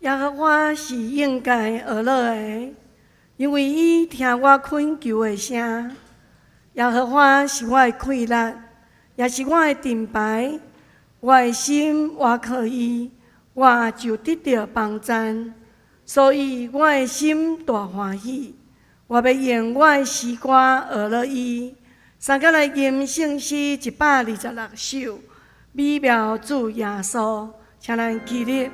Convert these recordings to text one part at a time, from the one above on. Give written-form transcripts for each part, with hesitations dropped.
耶和華是應該學樂的，因為伊聽我懇求的聲。耶和華是我的氣力，也是我的盾牌。我的心倚靠伊，我就得著幫贊。所以我的心大歡喜，我欲用我的詩歌學樂伊。三個來吟聖詩126首，美妙主耶穌，請咱起立。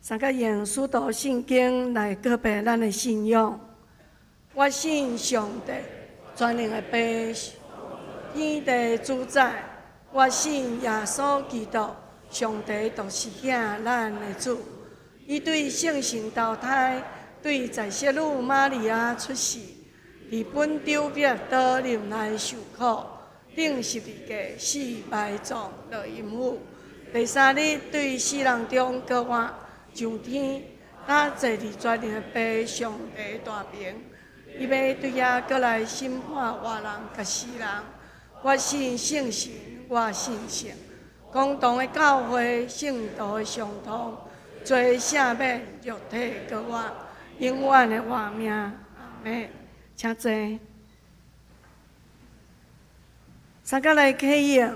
三個用使徒信經來告白咱的信仰。我信上帝，全能的父，天地主宰。我信耶穌基督，上帝獨生子，咱的主。伊對聖神投胎，對在聖女瑪利亞出世，佇本丟彼拉多忍難受苦，釘十字架死埋葬落陰府。第三日對死人中復活，上天，他坐佇全能的父上帝大爿，伊欲對遐閣來審判活人佮死人。我信聖神，我信聖公同的教會，聖徒的相通，罪赦免，肉體復活，永遠的活命。阿們，請坐。三個來啟應，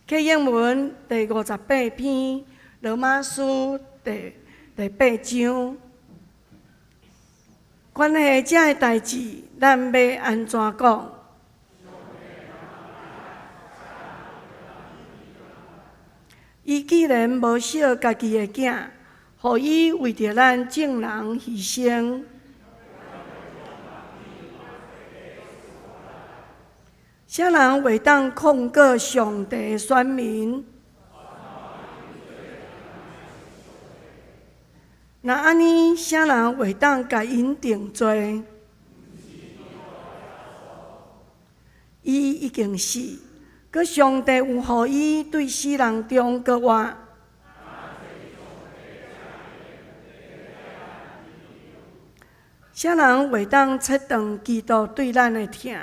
啟應文第58篇，羅馬書第八章。關係這个代誌，咱欲按怎講？伊既然無惜家己的囝，予伊為著咱眾人犧牲，啥人會當控告上帝的選民？若按呢，啥人會當共𪜶定罪？伊已經死，閣上帝有予伊對死人中復活。啥人會當切斷基督對咱的疼？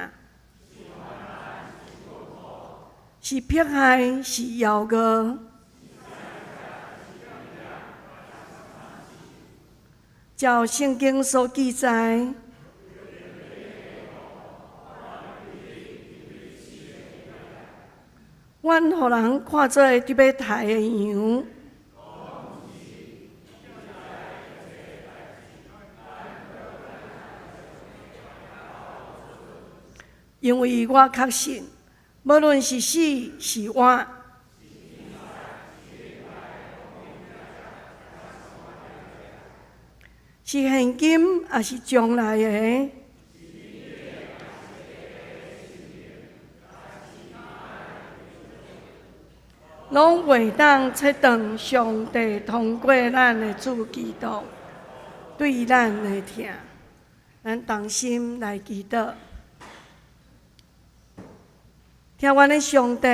是迫害，是枵餓？照聖經所記載，阮予人看做得欲刣的羊。因為我確信，無論是死是活，是現今抑是將來的，攏袂當切斷上帝通過咱的主基督對咱的疼。咱同心來祈禱。疼阮的上帝，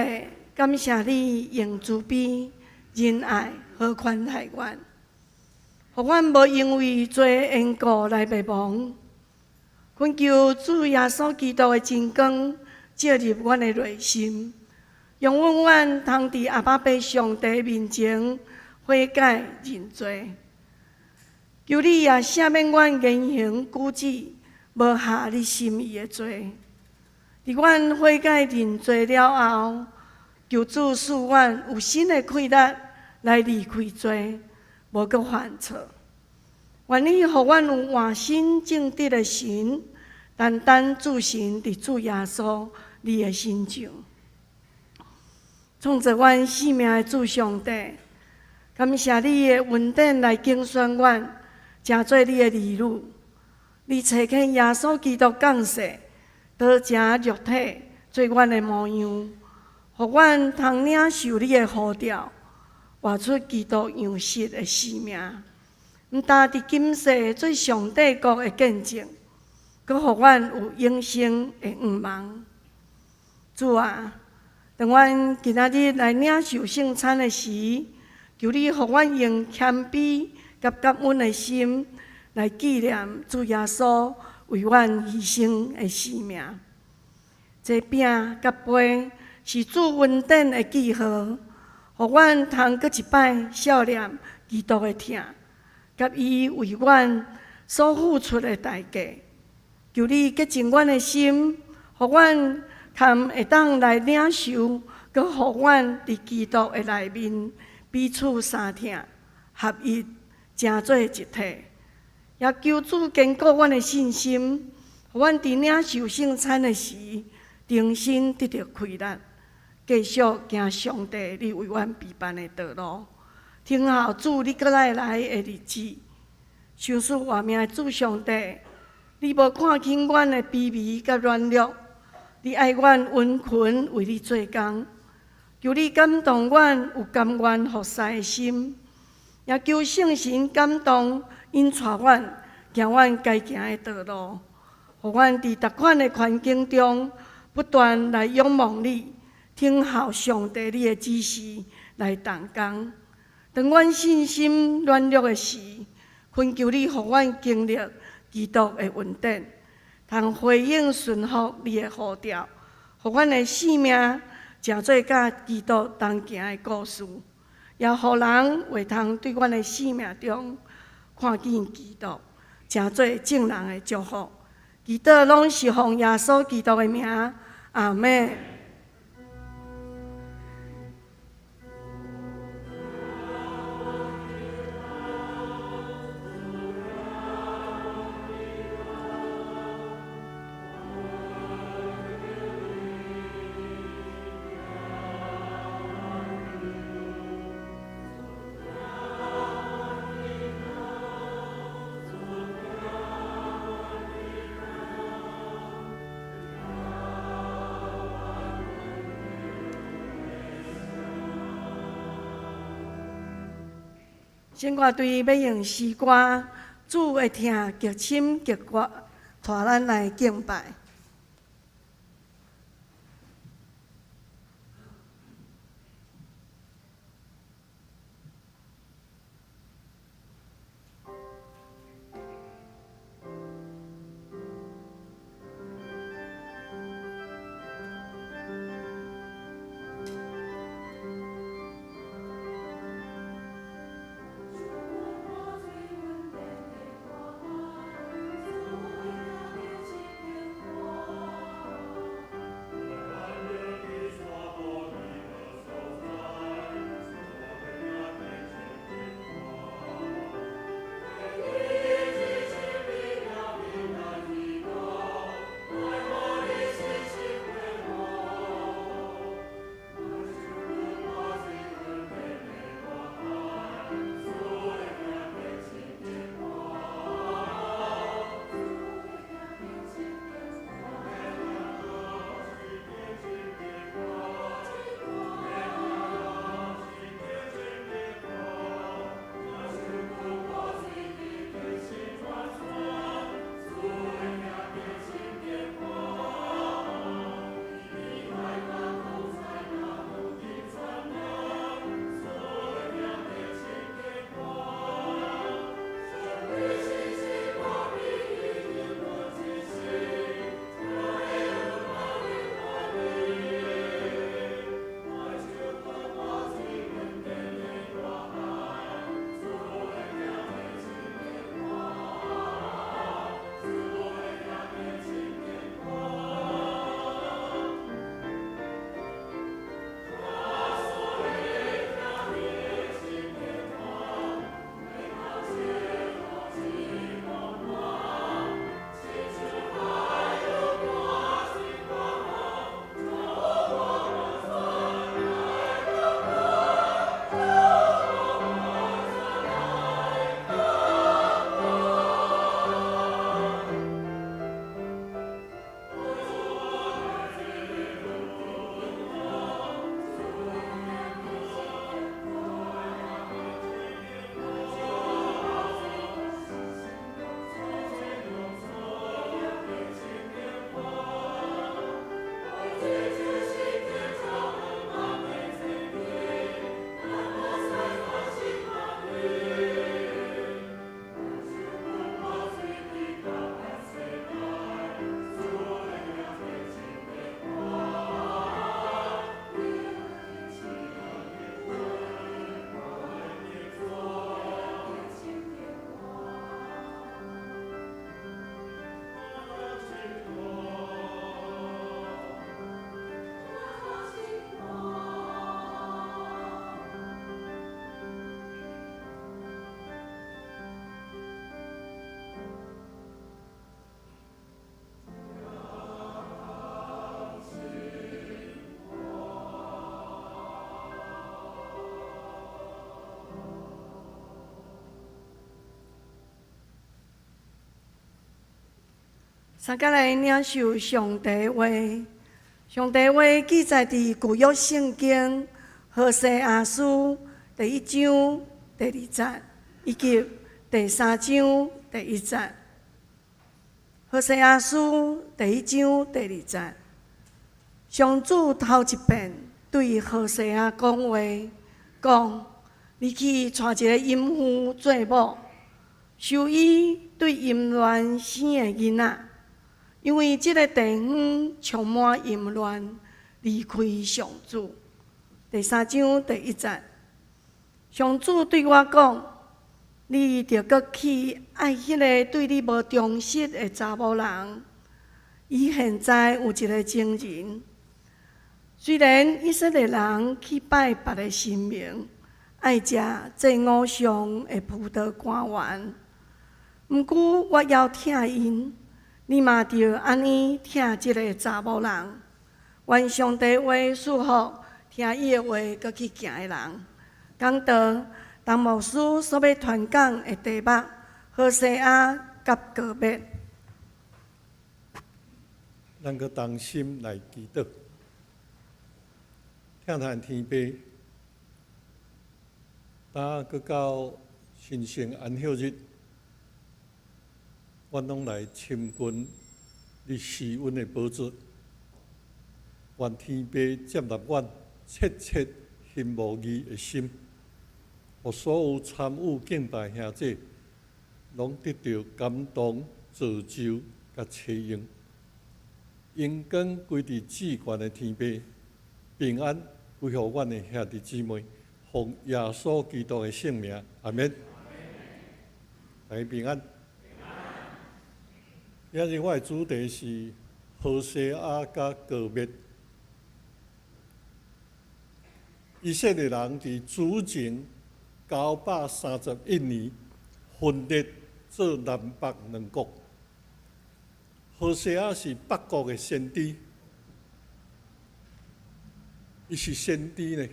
感謝你用慈悲、仁愛、好款待阮，予阮無因為罪緣故來滅亡。懇求主耶穌基督的真光照入阮的內心，讓阮阮通佇阿爸父上帝面前悔改認罪。求你也赦免阮言行舉止無合你心意的罪。佇阮悔改認罪了後，求主賜阮有新的氣力來離開罪，無閣犯錯。願你予阮有換新正直的神，單單注神佇主耶穌你的身上。創造阮生命的主上帝，感謝你的恩典來揀選阮，成做你的兒女。你差遣耶穌基督降世，道成肉體，做阮的模樣，予阮通領受你的呼召，活出基督樣式的生命。毋但佇今世做上帝國的見證，閣予阮有永生的願望。主啊，當阮今仔日來領受聖餐的時，求你予阮用謙卑佮感恩的心來紀念主耶穌為阮犧牲的生命。這餅佮杯是主恩典的記號，予阮通閣一擺想念基督的疼，佮伊為阮所付出的代價。求你潔淨阮的心，予阮堪會當來領受，閣予阮佇基督的內面彼此相疼，合一，成做一體。也求主堅固阮的信心，予阮佇領受聖餐的時，重新得著氣力，繼續行上帝你為阮備辦的道路。聽候主你閣來來的日子，賞賜活命的主上帝，你無看輕阮的卑微佮軟弱，你愛阮殷勤為你做工，求你感動阮有甘願服侍的心，也求聖神感動引帶阮行阮該行的道路，予阮佇逐款的環境中不斷來仰望你，聽候上帝你的指示來動工。當阮信心軟弱的時，懇求你予阮經歷基督的恩典，通回應順服你的呼召，予阮的生命成做佮基督同行的故事，也予人會通對阮的生命中看見基督，成做眾人的祝福。祈禱攏是奉耶穌基督的名，阿們。聖歌隊欲用詩歌《主的疼極深極闊》帶咱來敬拜。三個來領受上帝話，上帝話記載佇舊約聖經何西阿書第一章第二節，以及第三章第一節。何西阿書第一章第二節，上主頭一遍對何西阿講話，講：你去娶一个淫婦做某，收伊對淫亂生的囡仔，因為這个地方充滿淫亂，離開上主。第三章第一節，上主對我講：你著閣去愛彼个對你無忠實的查某人，伊現在有一个情人。雖然以色列人去拜別个神明，愛食祭偶像的葡萄乾丸，毋過我猶疼𪜶。你嘛著按呢疼這个查某人。願上帝話賜福聽伊的話閣去行的人。講道，陳牧師所欲傳講的題目：何西阿佮歌篾。咱閣同心來祈禱，疼咱天父，今閣到神聖安息日，阮攏來親近你施恩的寶座，願天父接納阮切切欣慕義的心，予所有參與敬拜兄弟，攏得著感動、造就佮啟用，榮光歸佇至懸的天父，平安歸予阮的兄弟姊妹，奉耶穌基督的聖名，阿們。大家平安。今日我的主題是何西阿佮歌篾。以色列人佇主前931年分裂做南北兩國。何西阿是北國的先知，伊是先知呢，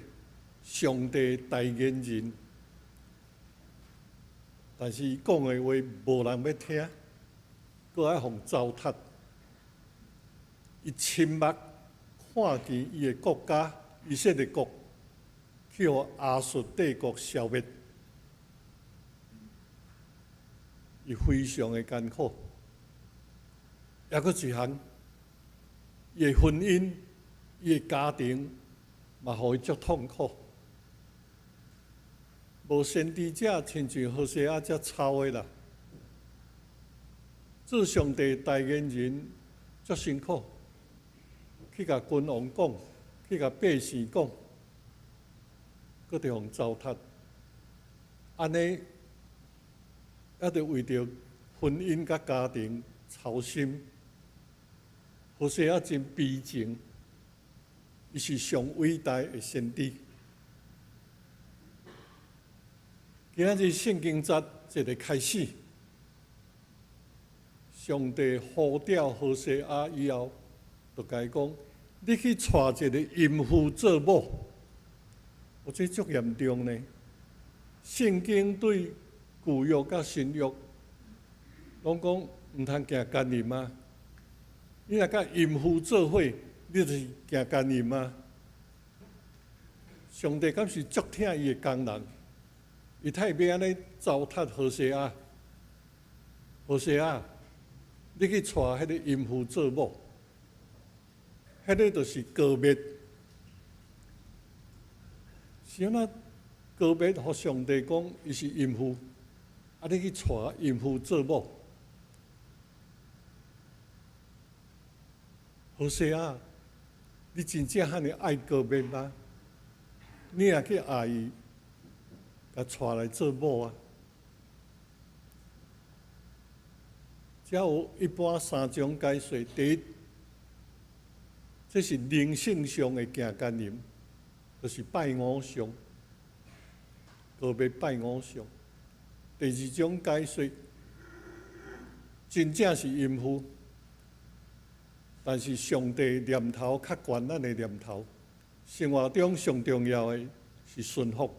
上帝代言人，但是伊講的話無人欲聽，閣愛予糟蹋。伊親目看見伊的國家以色列國去予亞述帝國消滅，伊非常的艱苦。抑閣一項，伊的婚姻、伊的家庭嘛，予伊足痛苦。無先知者親像何西阿遮操的啦，做上帝代言人足辛苦，去共君王講，去共百姓講，閣著予糟蹋。按呢，猶著為著婚姻佮家庭操心。何西阿真悲情，伊是上偉大的先知。今仔日聖經節一个開始，上帝呼召何西阿以後，就共伊講：你去娶一个淫婦做某。我這足嚴重呢。聖經對舊約佮新約，攏講毋通行姦淫啊。你若佮淫婦做伙，你就是行姦淫啊！上帝敢是足疼伊的工人，伊太欲按呢糟蹋何西阿。何西阿，你去娶彼个淫婦做某，彼个就是歌篾。是按怎歌篾？予上帝講伊是淫婦，啊，你去娶淫婦做某。何西阿，你真正遐爾愛歌篾嗎？你若去愛伊，共娶來做某啊？遮有一般三種解說。第一，這是靈性上的行姦淫，就是拜偶像，歌篾拜偶像。第二種解說，真正是淫婦。但是上帝念頭較懸咱的念頭，生活中上重要的是順服。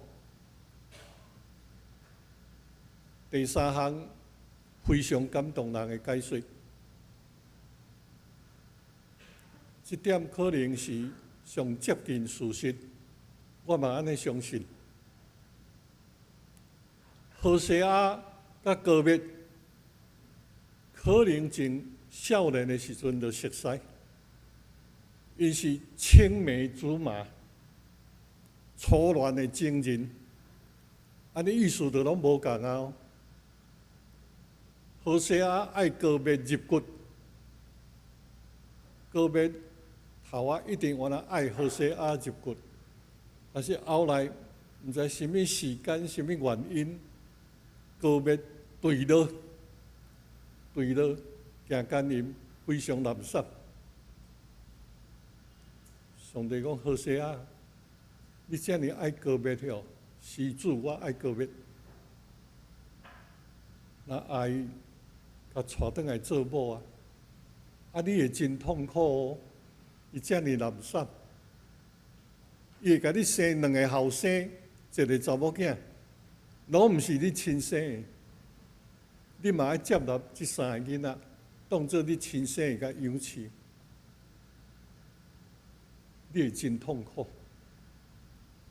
第三項非常感動人的解說，這點可能是上接近事實，我嘛按呢相信。何西阿佮歌篾可能真少年的時陣就熟似，𪜶是青梅竹馬、初戀的情人，按呢意思就攏無仝啊。何西阿愛歌篾入骨，歌篾頭仔一定原來愛何西阿入骨，但是後來毋知啥物時間、啥物原因，歌篾墜落，墜落，行姦淫，非常垃圾。上帝講何西阿，你遮爾愛歌篾吼，是主我愛歌篾，若愛伊，共娶轉來做某啊！啊，你會真痛苦哦。伊遮爾垃圾，伊會共你生兩个後生，一个查某囝，攏毋是你親生的，你嘛愛接納這三个囡仔，當做你親生的共養飼，你會真痛苦。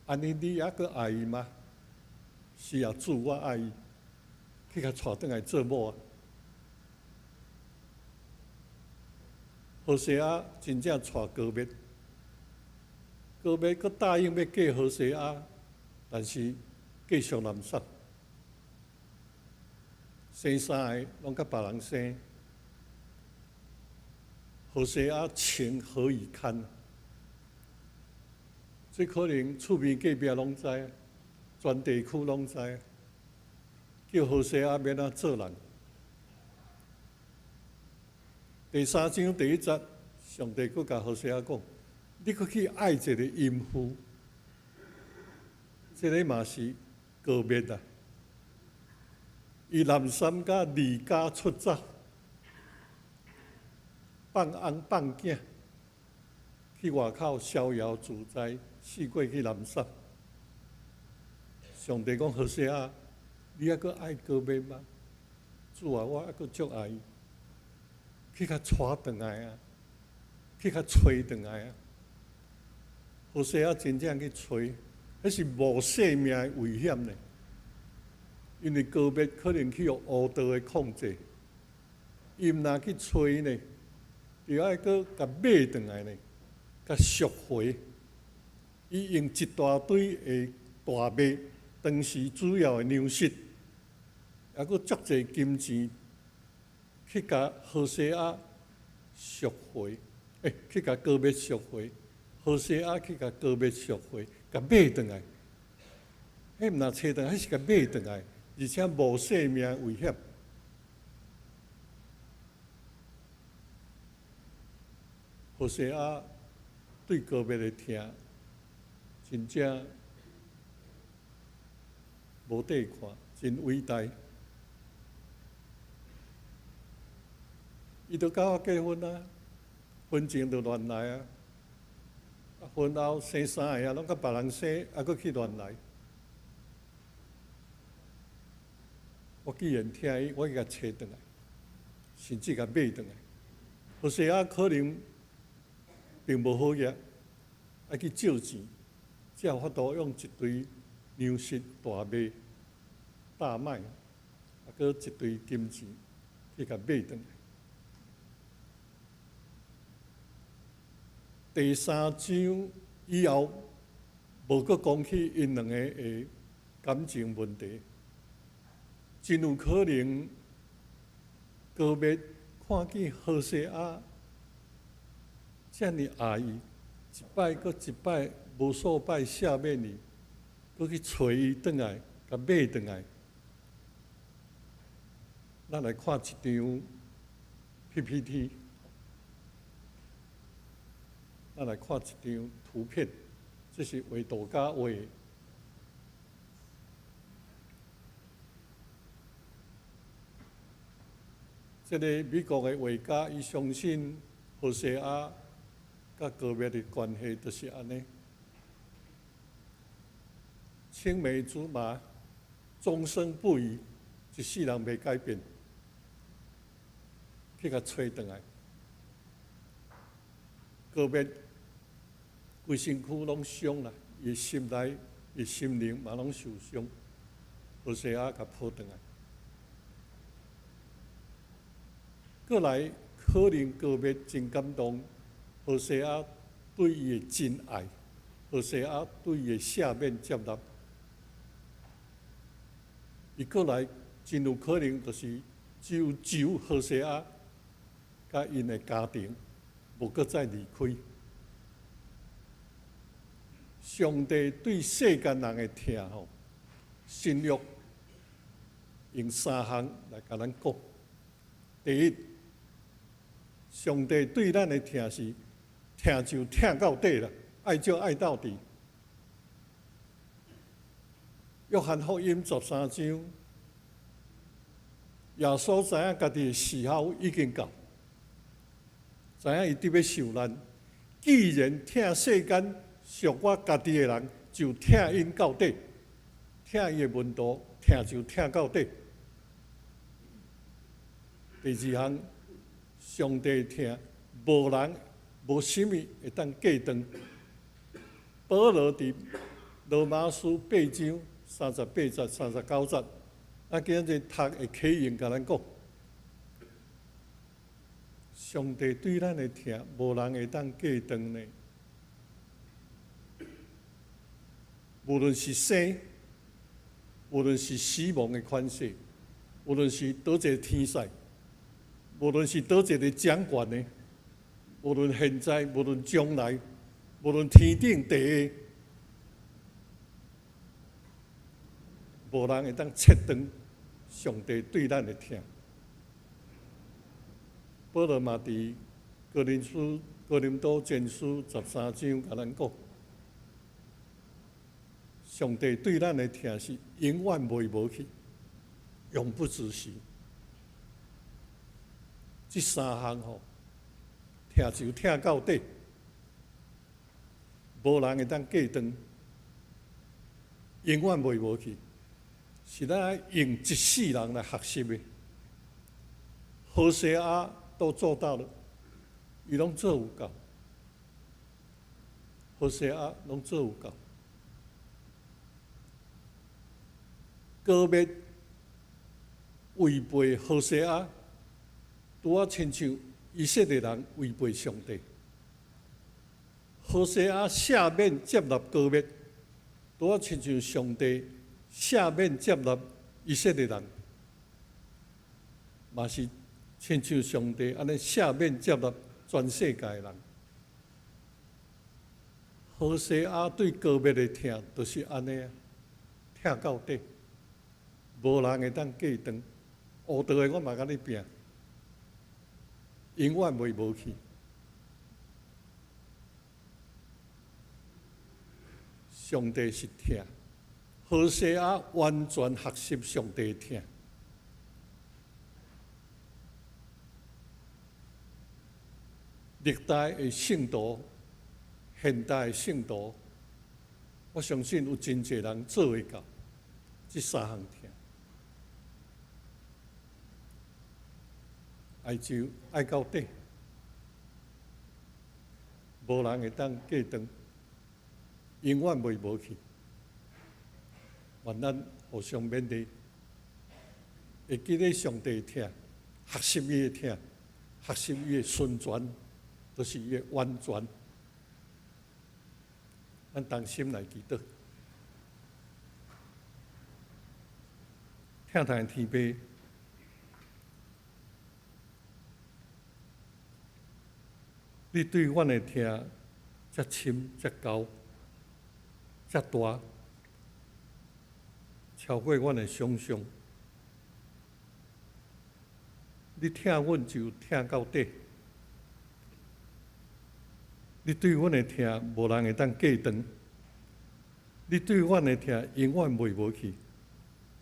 按呢，你猶閣愛伊嗎？是啊，主，我愛伊，去共娶轉來做某啊！何西阿真正娶歌篾，歌篾閣答應欲嫁何西阿，但是繼續濫殺，生三个攏佮別人生。何西阿情何以堪？這可能厝邊隔壁攏知，全地區攏知，叫何西阿欲按怎做人？第三章第一節，上帝閣共何西阿講：你閣去愛一个淫婦，這个嘛是歌篾啊！伊濫三甲離家出走，放翁放囝，去外口逍遙自在，四過去濫殺。上帝講何西阿，你猶閣愛歌篾嗎？主啊，我猶閣足愛伊。去共娶轉來啊！去共揣轉來啊！何西阿真正去揣，彼是冒性命的危險呢。因為歌篾可能去予巫道的控制，伊毋若去揣呢，就愛閣共買轉來呢，共贖回。伊用一大堆的大麥，當時主要的糧食，猶閣足濟金錢。去共何西阿贖回，去共歌篾贖回，何西阿去共歌篾贖回，共買轉來。彼毋若揣轉來，彼是共買轉來，而且冒性命危險。何西阿對歌篾的疼，真正無底看，真偉大。伊就佮我結婚啊，婚前就亂來啊，婚後生三个啊，攏佮別人生，猶閣去亂來。我既然疼伊，我去共揣轉來，甚至共買轉來。何西阿可能並無好額，愛去借錢，才有法度用一堆糧食大麥、大麥，啊，閣一堆金錢去共買轉來。第三章以後，無閣講起𪜶兩個的感情問題，真有可能歌篾看見何西阿遮爾愛伊，一擺閣一擺，無數擺赦免伊，閣去揣伊轉來，共買轉來。咱來看一張 PPT。咱來看一張圖片，這是畫圖家畫的。這个美國的畫家，伊相信何西阿佮歌篾的關係就是按呢，青梅竹馬，終生不渝，一世人袂改變，去共揣轉來。歌篾規身軀攏傷啦，伊心內、伊心靈嘛攏受傷。何西阿共抱轉來，過來可能歌篾真感動，何西阿對伊的真愛，何西阿對伊的赦免接納，伊過來真有可能就是只有求何西阿佮𪜶的家庭，無閣再離開。上帝對世間人的疼吼，新約用三項來共咱講。第一，上帝對咱的疼是疼就疼到底啦，愛就愛到底。約翰福音13章，耶穌知影家己的時候已經到，知影伊佇欲受難。既然疼世間屬我家己的人，就疼𪜶到底，疼伊的門徒，疼就疼到底。第二項，上帝疼，無人無啥物會當隔斷。保羅佇羅馬書8章38節、39節，啊，今日讀會啟應共咱講，上帝對咱的疼，無人會當隔斷呢。無論是生，無論是死亡的權勢，無論是佗一个天使，無論是佗一个掌權的，無論現在，無論將來，無論天頂地下，無人會當切斷上帝對咱的疼。保羅嘛佇哥林多前書13章共咱講，上帝對咱的疼是永遠袂無去，永不止息。這三項吼，疼就疼到底，無人會當隔斷，永遠袂無去，是咱愛用一世人來學習的。何西阿都做到了，伊攏做有夠。何西阿攏做有夠。歌篾違背何西阿，拄仔親像以色列人違背上帝。何西阿赦免接納歌篾，拄仔親像上帝赦免接納以色列人，嘛是親像上帝按呢赦免接納全世界的人。何西阿對歌篾的疼，就是按呢，疼到底，無人會當隔斷。烏道的我嘛共你拚，永遠袂無去。上帝是疼，何西阿完全學習上帝的疼。歷代的聖徒、現代的聖徒，我相信有真濟人做會到這三項疼。愛就愛到底，無人會當隔斷，永遠袂無去。願咱互相勉勵，會記得上帝的疼，學習伊的疼，學習伊的純全，就是伊的完全。咱同心來祈禱，疼疼的天父，你對阮的疼遮深、遮高、遮大，超過阮的想像。你疼阮就疼到底，你對阮的疼無人會當隔斷，你對阮的疼永遠袂無去。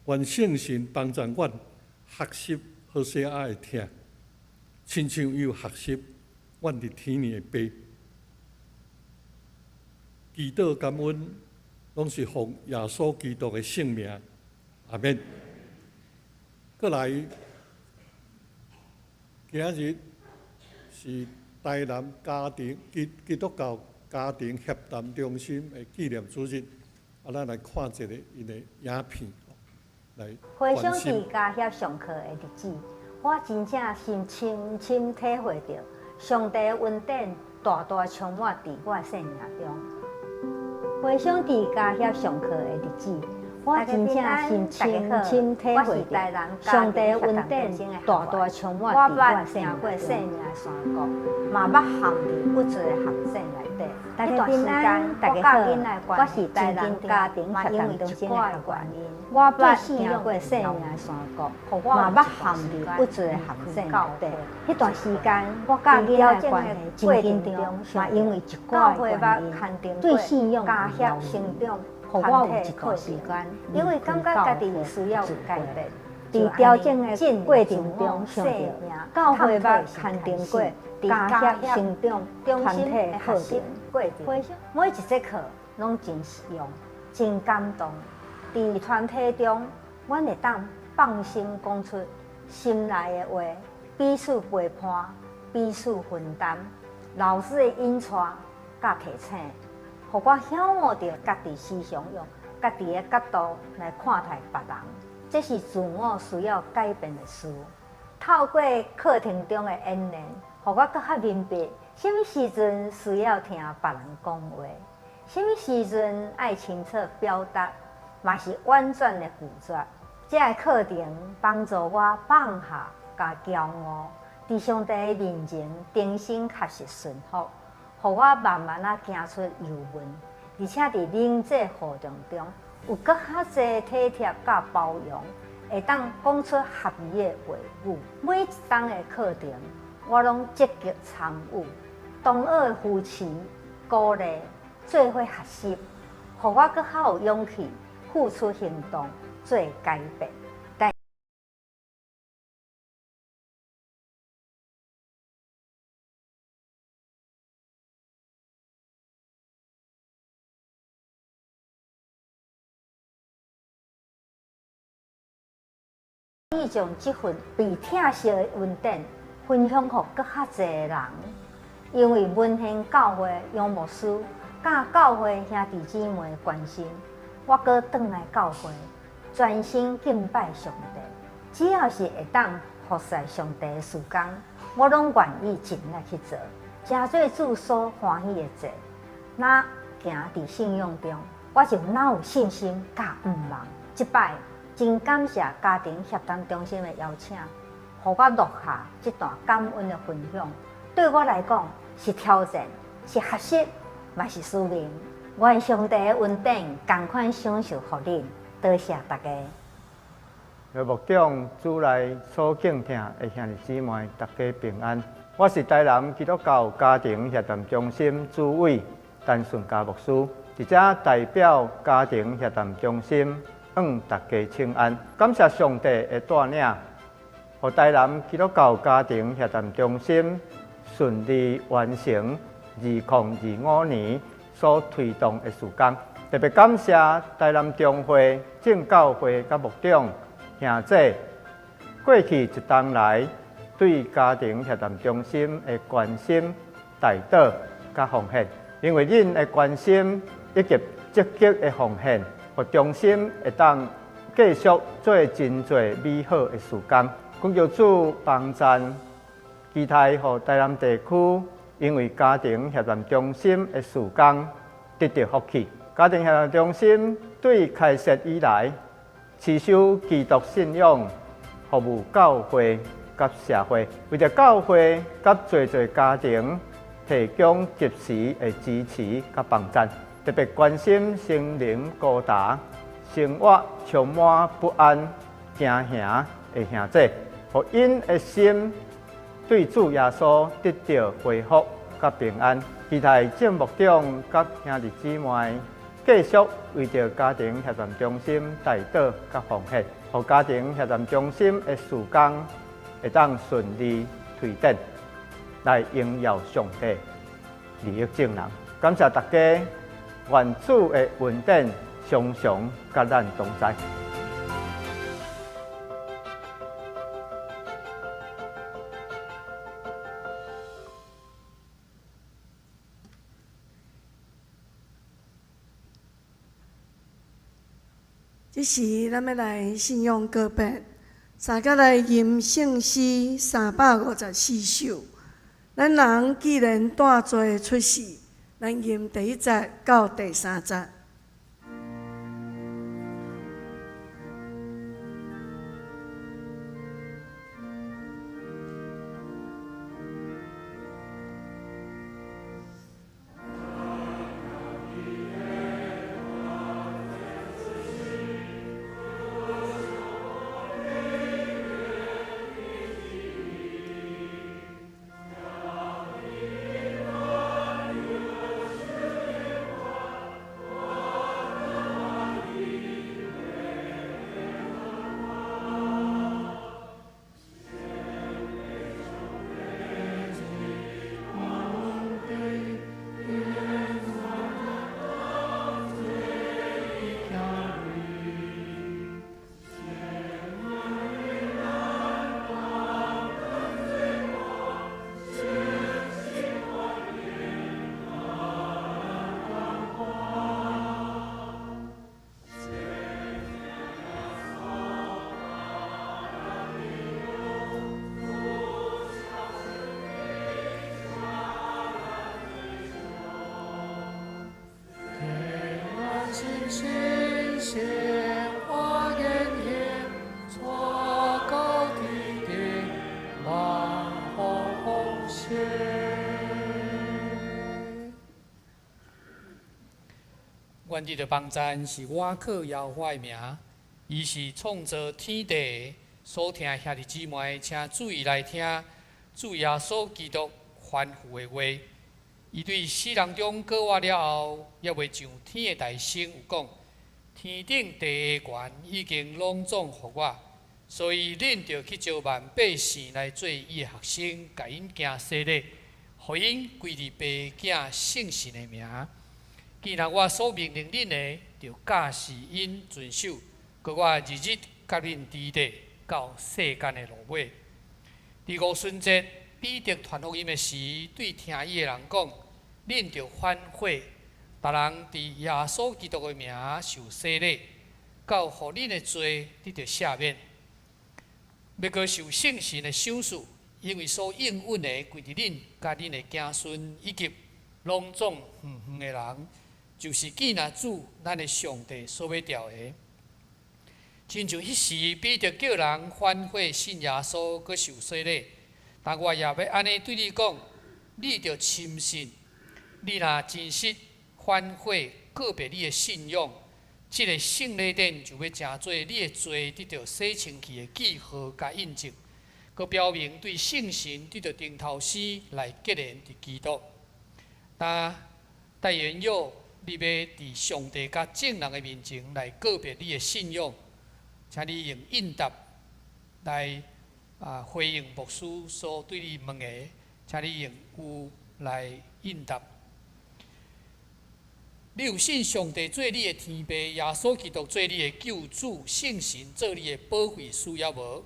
願聖神幫助阮學習何西阿的疼，親像伊有學習阮佇天父的爸。祈禱感恩，攏是奉耶穌基督的聖名，阿們。過來，今仔日是台南家庭基基督教家庭協談中心的紀念主日，啊，咱來看一下𪜶的影片，來回想佇家協上課的日子，我真正深深深體會著上帝的恩典大大充滿佇我的生命中。回想佇家協上課的日子，我真正深深深體會著上帝的恩典大大充滿佇我的生命中。嘛捌陷佇不足的陷阱內底。大家平安，大家好，我是台南家庭協談中心的學員。我捌行過生命的山谷，嘛捌陷佇不足的陷阱內底。彼段時間，我佮囡仔的關係真緊張，嘛因為一寡的原因，對信仰有成長，予我有一段時間，因為感覺家己需要改變。佇調整的過程中，想著教會捌牽定過家協成長團體課程，每一節課攏真實用，真感動。佇團體中，阮會當放心講出心內的話，彼此陪伴，彼此分擔。老師的引帶佮提醒，予我曉悟著家己時常用家己的角度來看待別人。這是自我需要改變的事。透過課程中的演練，予我閣較明白，啥物時陣需要聽別人講話，啥物時陣愛清楚表達，嘛是婉轉的拒絕。這个課程幫助我放下佮驕傲，佇上帝的面前重新學習順服，予我慢慢仔行出幽悶，而且佇人際互動中有閣較濟體貼佮包容，會當講出合宜的話語。每一冬的課程，我攏積極參與，同學的扶持、鼓勵、做伙學習，予我閣較有勇氣付出行動，做改變。伊將這份被疼惜的恩典分享予閣較濟的人，因為文獻教會楊牧師佮教會兄弟姊妹的關心，我閣轉來教會，專心敬拜上帝。只要是會當服侍上帝的事工，我攏願意盡力去做，成做主所歡喜的祭。若行佇信仰中，我就若有信心佮向望。這擺真感謝家庭協談中心的邀請，予我錄下這段感恩的分享。對我來講是挑戰，是學習，嘛是使命。願上帝的恩典仝款享受予恁，多謝大家。牧長主內所敬聽的兄弟姊妹，大家平安。我是台南基督教家庭協談中心主委陳順嘉牧師，佇遮代表家庭協談中心向大家請安。感謝上帝的帶領，予台南基督教家庭協談中心順利完成2025年所推動的事工。特別感謝台南中會正教會佮牧長兄姐過去一冬來對家庭協談中心的關心、代禱佮奉獻，因為恁的關心以及積極的奉獻，予中心會當繼續做真濟美好的事工。懇求主幫贊，期待予台南地區因為家庭協談中心的事工得著福氣。家庭協談中心對開設以來，持守基督信仰，服務教會佮社會，為著教會佮濟濟家庭提供及時的支持佮幫贊，特別關心心靈孤單、生活充滿不安、驚嚇的兄姊，予𪜶的心對主耶穌得著恢復佮平安。期待鄭牧長佮兄弟姊妹繼續為著家庭協談中心代禱佮奉獻，予家庭協談中心的事工會當順利推展，來榮耀上帝，利益眾人。感謝大家，願主的恩典常常佮咱同在。這時，咱欲來信仰告白，三佮來吟聖詩354首。咱人既然帶罪出世，咱吟第一節到第三節。阮伫的网站是倚靠耶和华的名，伊是创造天地，所听的兄弟姊妹，请注意來聽主耶穌基督吩咐的話。伊對死人中過活了後，猶未上天的大聲有講：天頂地下權已經攏總予我，所以恁著去招萬百姓來做伊的學生，共𪜶行洗禮，予𪜶歸佇父囝聖神的名。既然我所命令恁的，著教示𪜶遵守。閣我日日佮恁佇咧，到世間的落尾。佇五旬節，彼得傳福音的時，對聽伊的人講：恁著反悔，逐人佇耶穌基督的名受洗禮，到予恁的罪得著赦免，欲閣受聖神的賞賜，因為所應允的，歸佇恁佮恁的子孫以及攏總遠遠的人。就是見若主咱的上帝所欲召的，親像彼時彼得叫人反悔信耶穌，閣受洗禮。但我也欲按呢對你講，你著深信，你若真實反悔告別你的信仰，這个聖禮典就欲成做你的罪得著洗清去的記號佮印證，閣表明對聖神得著頂頭生來結連佇基督。但戴元佑。你欲佇上帝佮眾人的面前來告別你的信仰，請你用應答來回應牧師所對你問的，請你用有來應答。你有信上帝做你的天父，耶穌基督做你的救主，聖神做你的保惠師，猶無？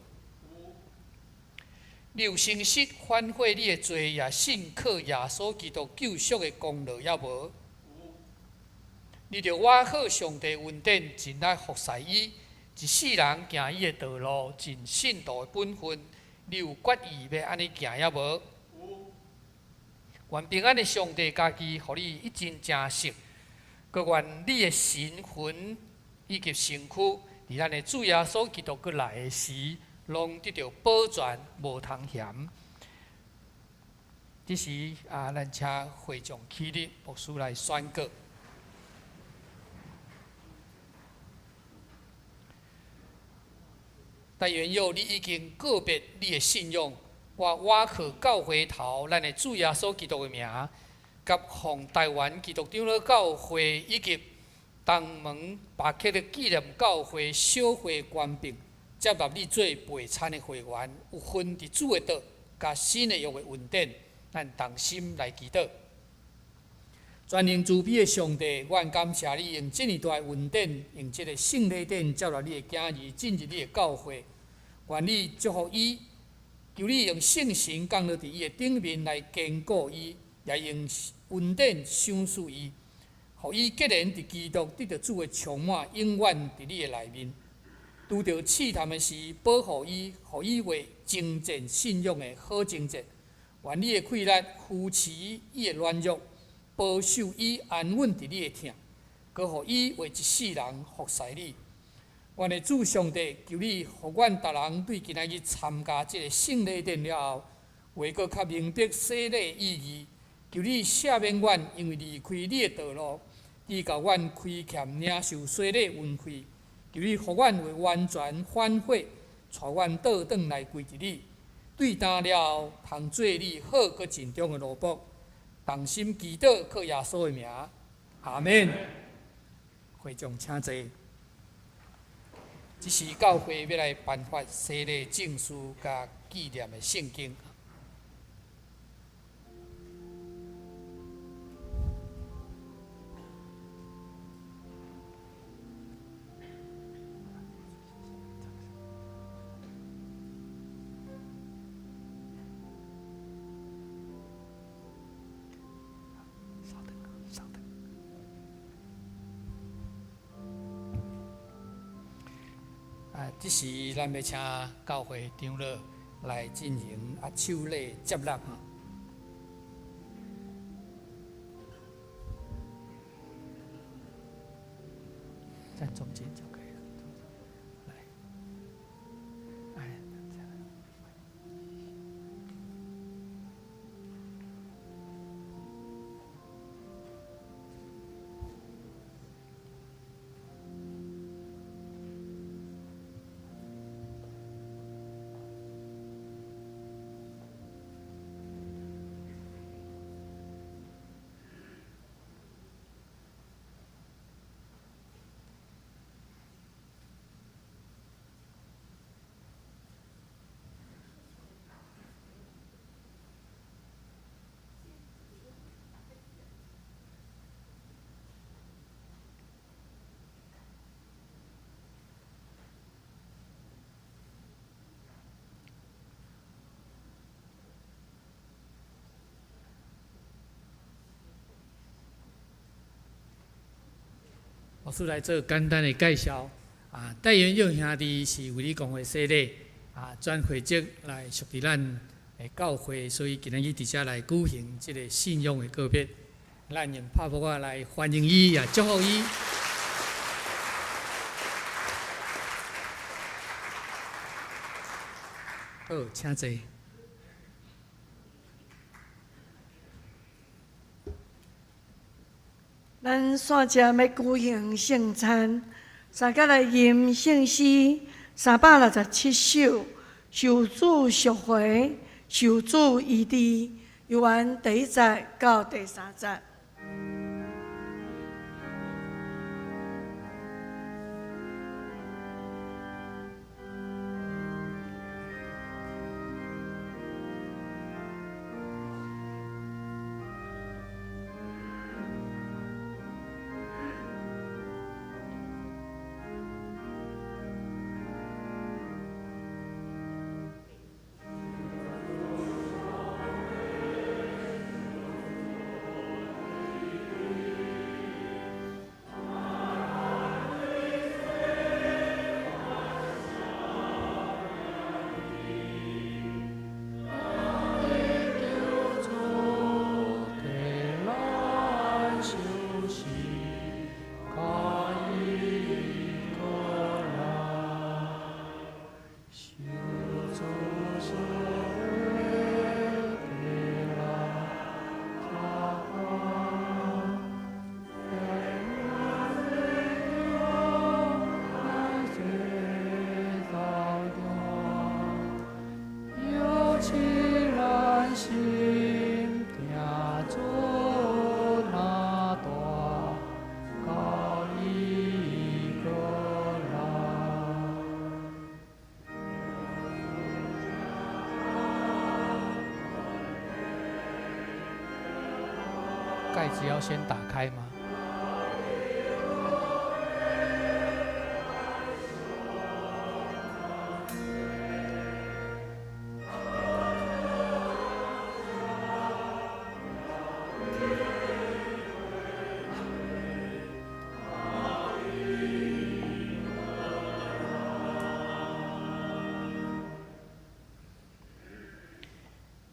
你有誠實反悔你的罪，也信靠耶穌基督救贖的功勞，猶無？你著倚靠上帝恩典，盡力服侍伊，一世人行伊的道路，盡信徒的本分。你有決意欲按呢行猶無？願平安的上帝家己，予你一盡誠實，閣願你的神魂以及身軀，佇咱的主耶穌基督閣來的時，攏得著保全，無通嫌。這時啊，咱請會眾起立，牧師來宣告。但願有你已經告別你的信仰，我倚靠教會頭咱的主耶穌基督的名，佮奉臺灣基督長老教會以及東門巴克的紀念教會小會權柄，接納你做陪餐的會員，有份佇主的道佮新的約的恩典，咱同心來祈禱。全能慈悲的上帝，阮感謝你用這麼大的恩典，用這个聖禮典接納你的囝兒進入你的教會。願你祝福伊，求你用聖神降落佇伊的頂面來堅固伊，也用恩典賞賜伊。予伊结连佇基督得著主的充滿，永遠佇你的內面。拄著試探的時，保護伊，予伊為征戰信仰的好征戰。願你的氣力扶持伊的軟弱，保守伊安穩佇你的疼，閣予伊為一世人服侍你。阮的主上帝，求你予阮逐人對今仔日參加這個聖禮典了後，會閣較明白洗禮意義。求你赦免阮，因為離開你的道路，致予阮虧欠領受洗禮恩惠。求你予阮會完全反悔，帶阮倒轉來歸佇你。對擔了後，通做你好閣盡忠的奴僕，同心祈禱，靠耶穌的名，阿們。會眾請坐。這是教會欲來頒發洗禮證書佮紀念的聖經。啊，這時咱欲請教會長老來進行握手禮接納。站中間就可以了。來，哎，這樣。牧師來做簡單的介紹。啊，戴元勇兄弟是衛理公會洗禮，啊，轉會籍來屬佇咱的教會，所以今仔日佇遮來舉行這个信仰的告別。咱用拍噗仔來歡迎伊，也祝福伊。好，請坐。咱煞遮欲舉行聖餐，大家來吟聖詩367首，受主贖回，受主醫治，由阮第一節到第三節。蓋子要先打開嗎？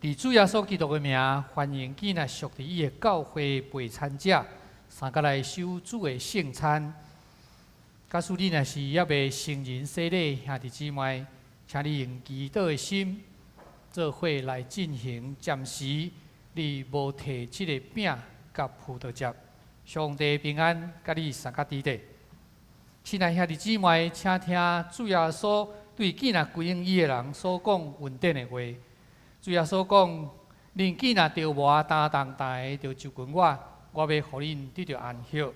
佇主耶穌基督的名，歡迎囝若屬佇伊的教會陪餐者，相佮來守主的聖餐。假使你若是猶未成人洗禮兄弟姊妹，請你用祈禱的心，做伙來進行暫時你無提這個餅佮葡萄汁。上帝平安，佮你相佮佇咧。親愛兄弟姊妹，請聽主耶穌對囝若歸向伊的人所講恩典的話。主耶穌講：恁囝若著無擔重擔的，就就近我，我欲予恁得著安息。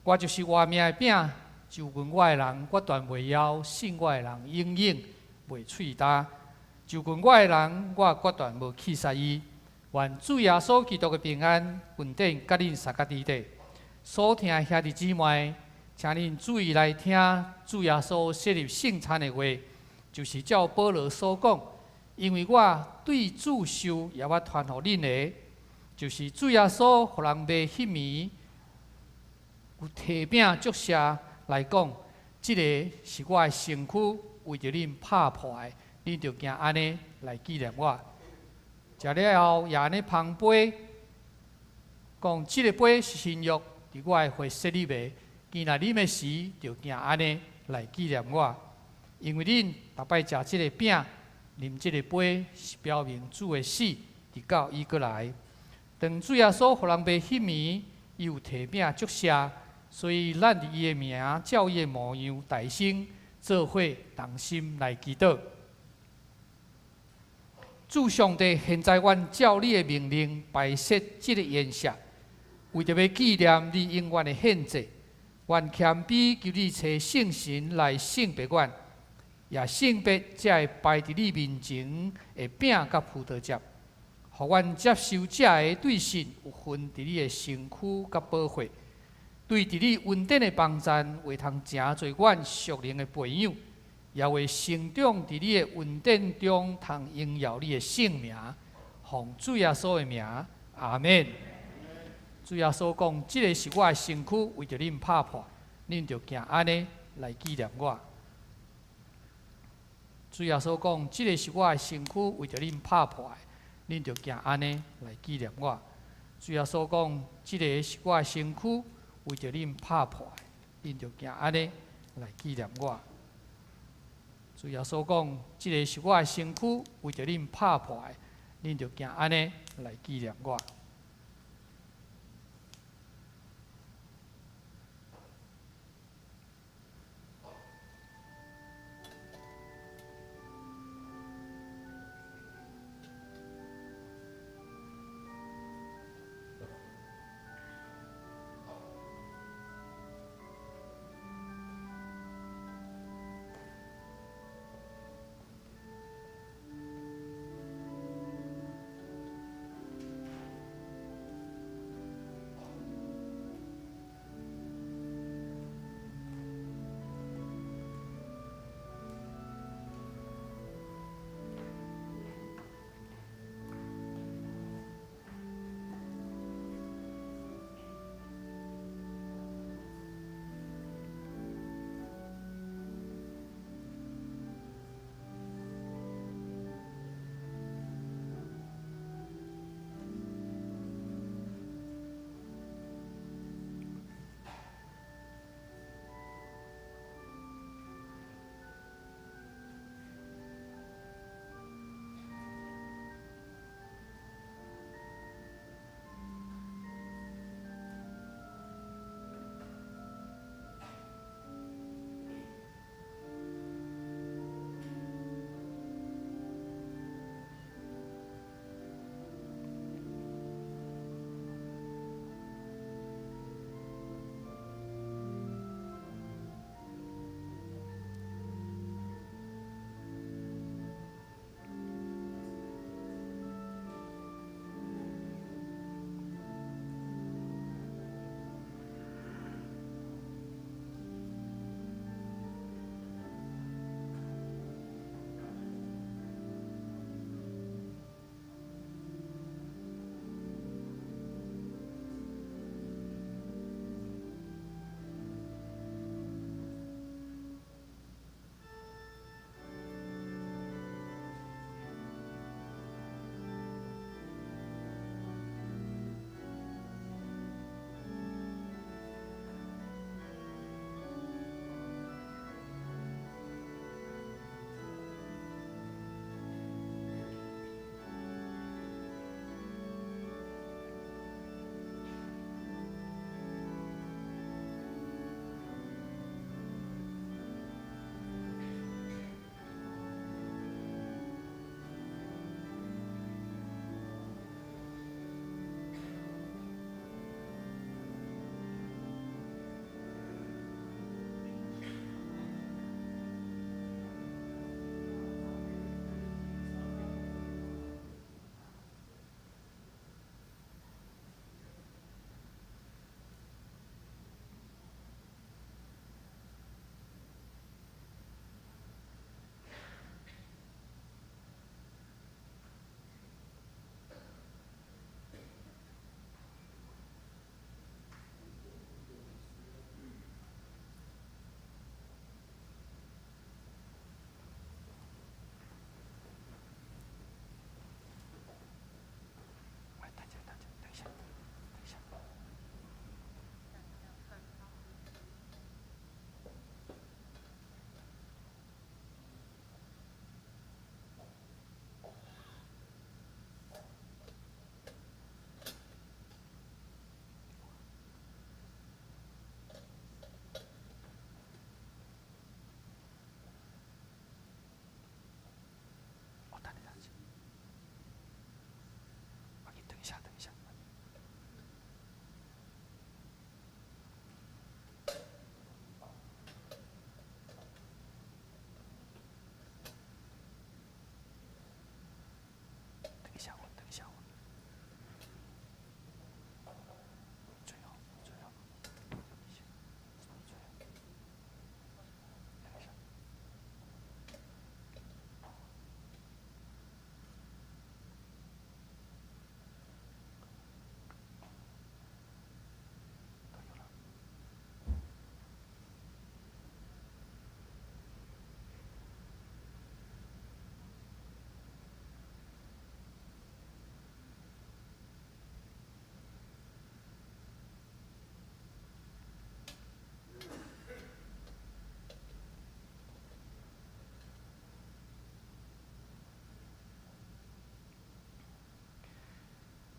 我就是活命的餅，就近我的人，決斷袂枵；信我的人，永遠袂喙焦。就近我的人，我決斷無棄殺伊。願主耶穌基督的平安、恩典，佮恁相佮佇咧。所聽的兄弟姊妹，請恁注意來聽主耶穌設立聖餐的話，就是照保羅所講。因為我對主受，也捌傳予恁的，就是主耶穌予人賣彼暝，有提餅祝謝來講，這個是我的身軀，為著恁拍破的，恁著行按呢來紀念我。食了後，也按呢捧杯，講這个杯是新約，佇我的血設立的，囝若啉的時，著行按呢來紀念我。因為恁逐擺食這个餅，啉這个杯，是表明主的死，直到伊閣來。當主耶穌予人賣彼暝，伊有提餅祝謝，所以咱佇伊的名，照伊的模樣，大聲做伙同心來祈禱。主上帝，現在阮照你的命令擺設這个筵席，為著欲紀念你永遠的獻祭，阮謙卑求你差聖神來聖別阮，也聖別這个擺佇你面前的餅佮葡萄汁，予阮接受這个對信有份佇你的身軀佮寶血，對佇你恩典的幫贊，會通成做阮屬靈的培養，也會成長佇你的恩典中，通榮耀你的聖名，奉主耶穌的名，阿們。主耶穌講：這个是我的身軀，為著恁拍破，恁著行按呢來紀念我。主耶穌講：這个是我的身軀，為著恁拍破的，恁著行按呢來紀念我。主耶穌講：這个是我的身軀，為著恁拍破的，恁著行按呢來紀念我。主耶穌講：這个是我的身軀，為著恁拍破的，恁著行按呢來紀念我。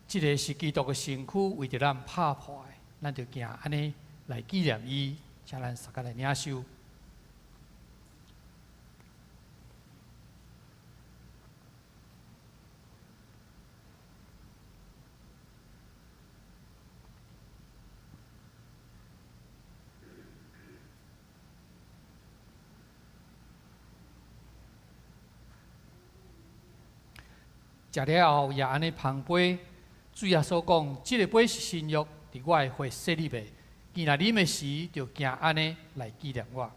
這个是基督的身軀，為著咱拍破的，咱就行按呢來紀念伊，請咱相共來領受。食了後也按呢捧杯，主耶穌講：這个杯是新約，佇我的血設立的。既若啉的時，就行按呢來紀念我。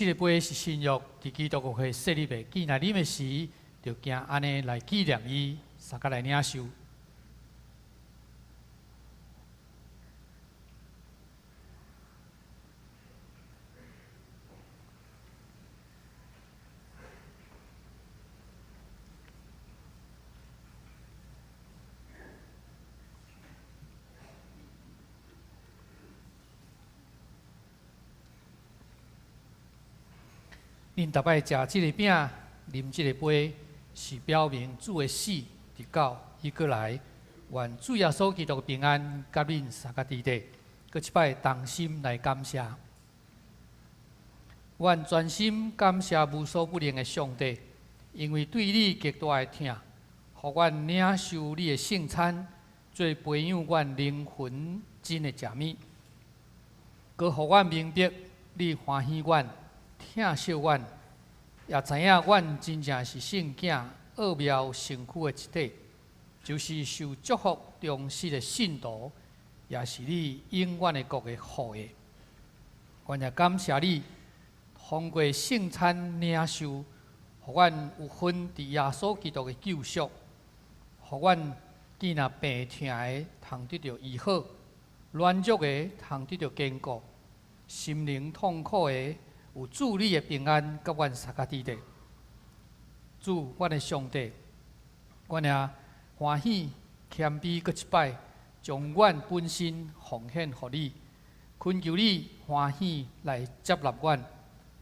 這个杯是新約佇基督教會設立的，既若啉的時，就行按呢來紀念伊，相共來領受。恁逐擺食這个餅、啉這个杯，是表明主的死，直到伊閣來。願主耶穌基督的平安，佮恁相佮佇咧。閣一擺同心來感謝，阮全心感謝無所不能的上帝，因為對你極大的疼，予阮領受你的聖餐，做培養阮靈魂真的食物，閣予阮明白你歡喜阮。疼惜阮，也知影阮真正是聖囝奧妙身軀的一體，就是受祝福忠實的信徒，也是你永遠的國的後裔。阮也感謝你，通過聖餐領受，予阮有份佇耶穌基督的救贖，予阮見若病疼的通得著醫好，軟弱的通得著堅固，心靈痛苦的，有主你的平安，佮阮相佮佇咧。主，阮的上帝，阮也歡喜謙卑，閣一擺，將阮本身奉獻予你，懇求你歡喜來接納阮，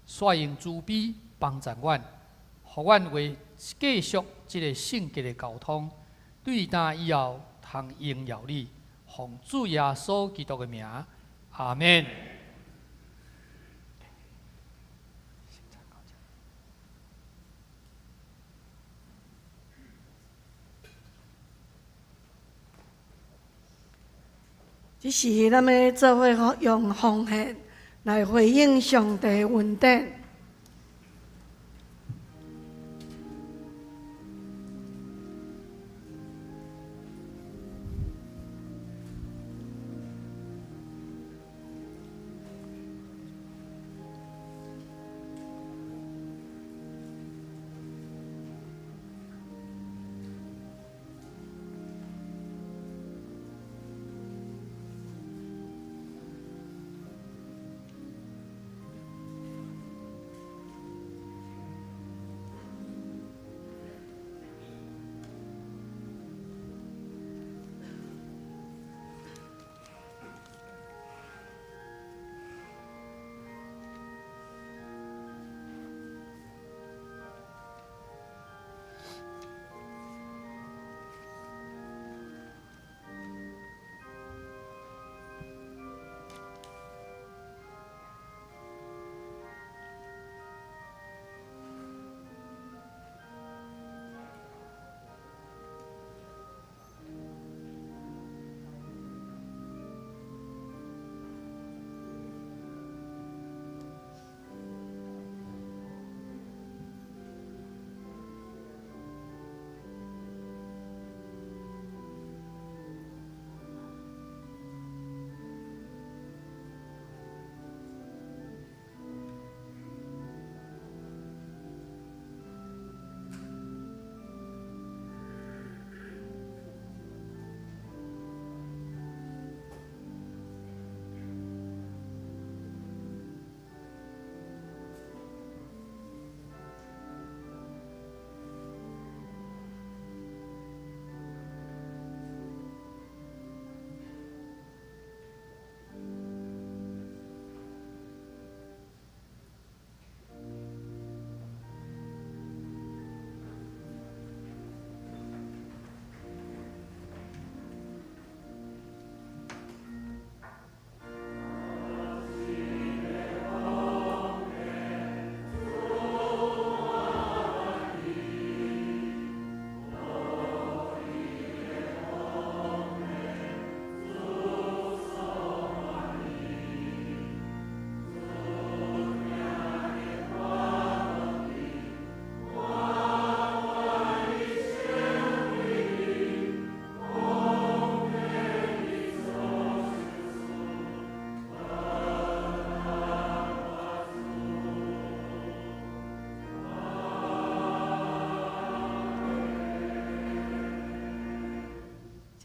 煞用慈悲幫助阮，予阮會繼續這個聖潔的交通，對今以後通榮耀你，奉主耶穌基督的名，阿們。這時咱欲做伙用奉獻來回應上帝恩典。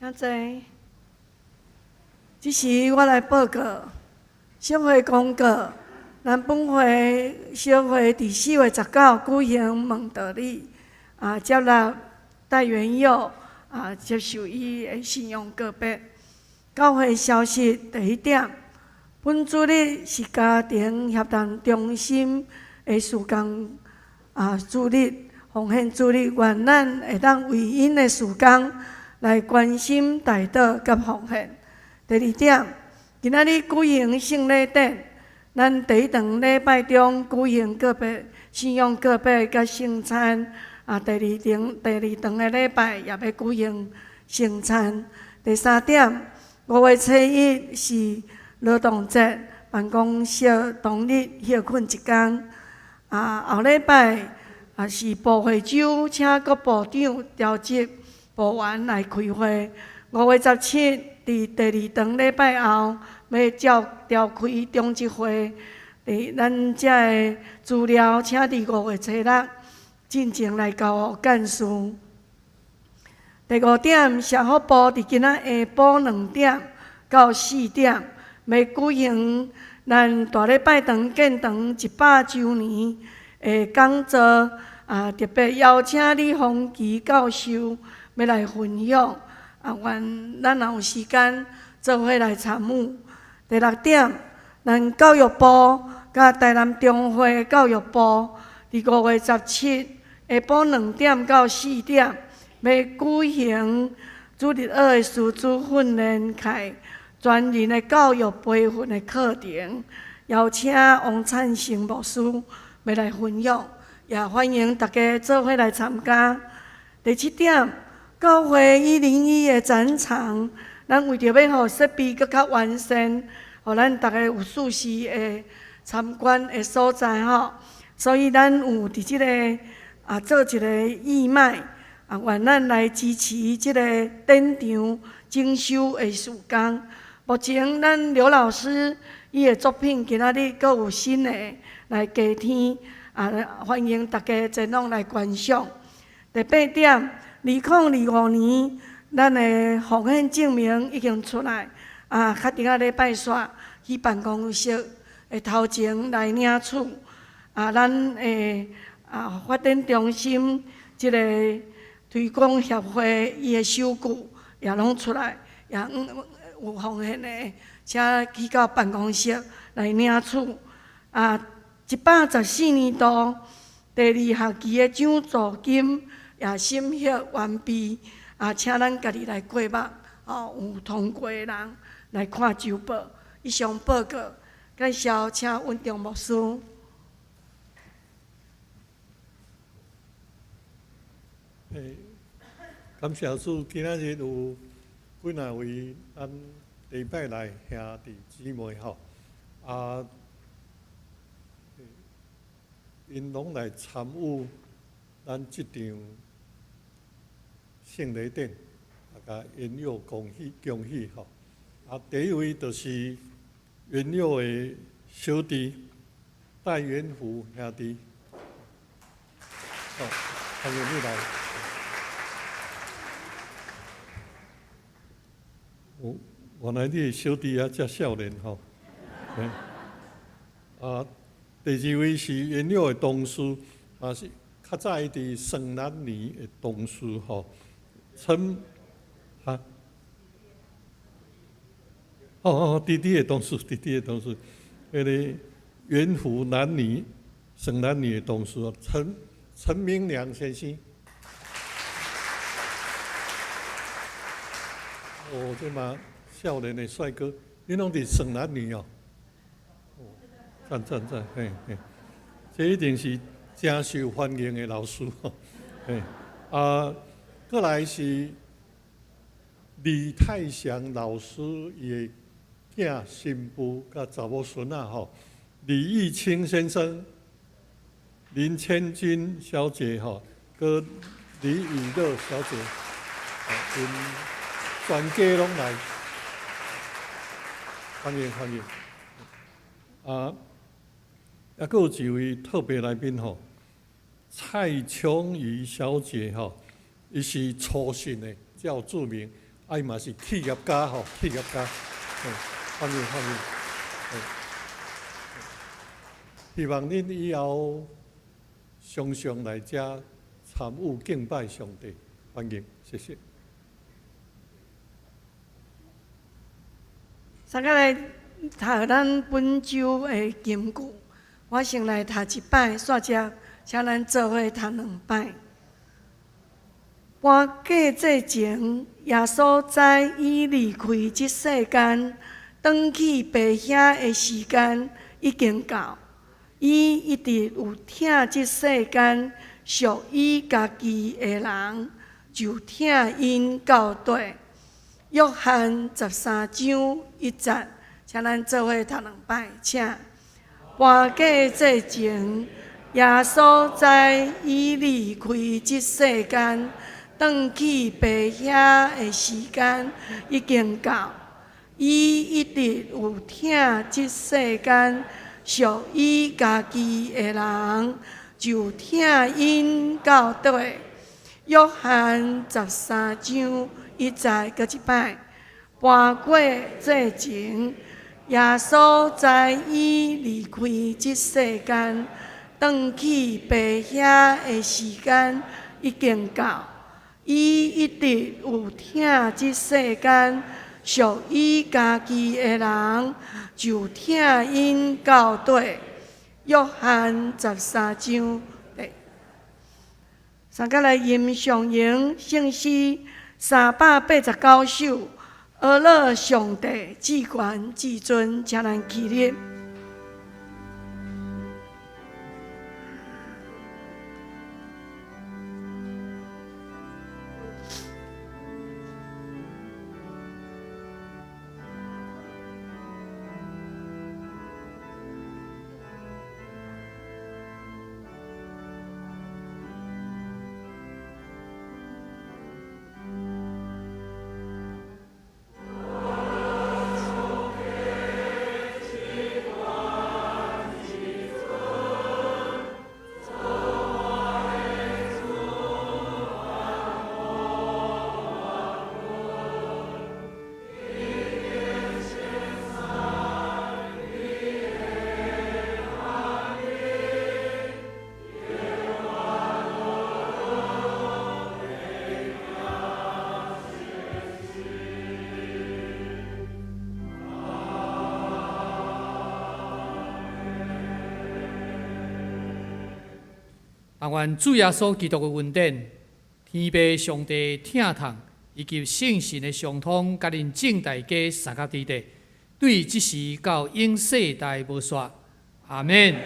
請坐。這時我來報告小會公告，咱本會小會佇4月19舉行問道禮，接納戴元佑接受伊的信仰告別。教會消息第一點，本主日是家庭協同中心的事工主日，奉獻主日，願咱會當為𪜶的事工來關心代禱佮奉獻。第二點，今仔日舉行聖禮典，咱第一堂禮拜中舉行告別、信仰告別佮聖餐。第二堂的禮拜也欲舉行聖餐。第三點，5月初1是勞動節，辦公室當日歇睏一工。後禮拜是部會周，請各部長召集部員來開會。5月17，佇第二堂禮拜後，欲召開長執會。佇咱遮的資料，請佇5月初6進前來交予幹事。第五點，社福部佇今仔下晡2點到4點，欲舉行咱大禮拜堂建堂100週年的講座，特別邀請李鳳琪教授欲來分享。願咱若有時間做伙來參與。第六點，咱教育部佮台南中會教育部，佇5月17下晡2點到4點，欲舉行主日學的師資訓練暨專人的教育培訓的課程，邀請王燦成牧師欲來分享，也歡迎大家做伙來參加。第七點，教會101的展場，咱為著欲予設備閣較完善，予咱逐家有舒適的參觀的所在吼，所以咱有佇這个做一个義賣，願咱來支持這个展場整修的事工。目前咱劉老師伊的作品今仔日閣有新的來加添，歡迎大家前往來觀賞。第八點，2025年咱的奉獻證明已經出來，較頂仔禮拜煞去辦公室的頭前來領取。咱的發展中心這个推廣協會伊的收據也攏出來，也有奉獻的，請去到辦公室來領取。114年度第二學期的獎助金也審核完畢，請咱家己來過目，有通過的人來看週報。以上報告，感謝，請溫中牧師。感謝主，今仔日有幾若位咱第一擺來兄弟姊妹吼，𪜶攏來參與咱這場聖禮典，共元佑恭喜恭喜吼。第一位就是元佑的小弟戴元福兄弟，好，歡迎你來。原來你的小弟也遮少年吼。第二位是元佑的同事，也是較早伊佇雙南年的同事吼，陳哈，弟弟的同事，弟弟的同事，彼个元福男女双男女的同事陳明良先生。哦，這嘛少年的帥哥，你攏佇雙男女哦？讚讚讚，嘿嘿，這一定是誠受歡迎的老師吼，嘿，過來是李泰祥老師伊的囝新婦佮查某孫仔吼，李玉清先生、林千金小姐吼，佮李雨樂小姐，𪜶全家攏來，歡迎歡迎。抑閣有一位特別來賓吼，蔡瓊儀小姐吼，伊是初信的，較著名，啊，伊嘛是企業家吼，企業家，歡迎歡迎。希望恁以後常常來遮參與敬拜上帝，歡迎，謝謝。三個來讀咱本週的金句，我先來讀一擺，煞接請咱做伙讀兩擺。盤過節前，耶穌知伊離開這世間，轉去父遐的時間已經到。伊一直有疼這世間屬伊家己的人，就疼𪜶到底。約翰13章1節，請咱做伙讀兩擺，請。盤過節前，耶穌知伊離開這世間，轉去父遐的時間已經到。伊一直有疼這世間屬伊家己的人，就疼𪜶到底。約翰13章1節，閣一擺。盤過節前，耶穌知伊離開這世間，轉去父遐的時間已經到。伊一直有疼這世間屬伊家己的人，就疼𪜶到底。約翰十三章，三個來吟上詠聖詩389首，阿樂上帝至懸至尊，請咱起立。但願主耶穌基督的恩典、天父上帝疼痛以及聖神的相通，佮恁眾大家三甲佇咧，對這時到永世代無煞。阿們。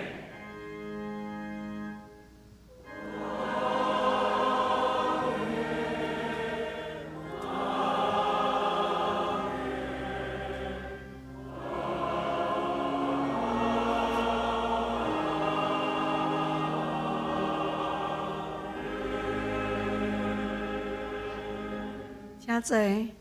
請坐。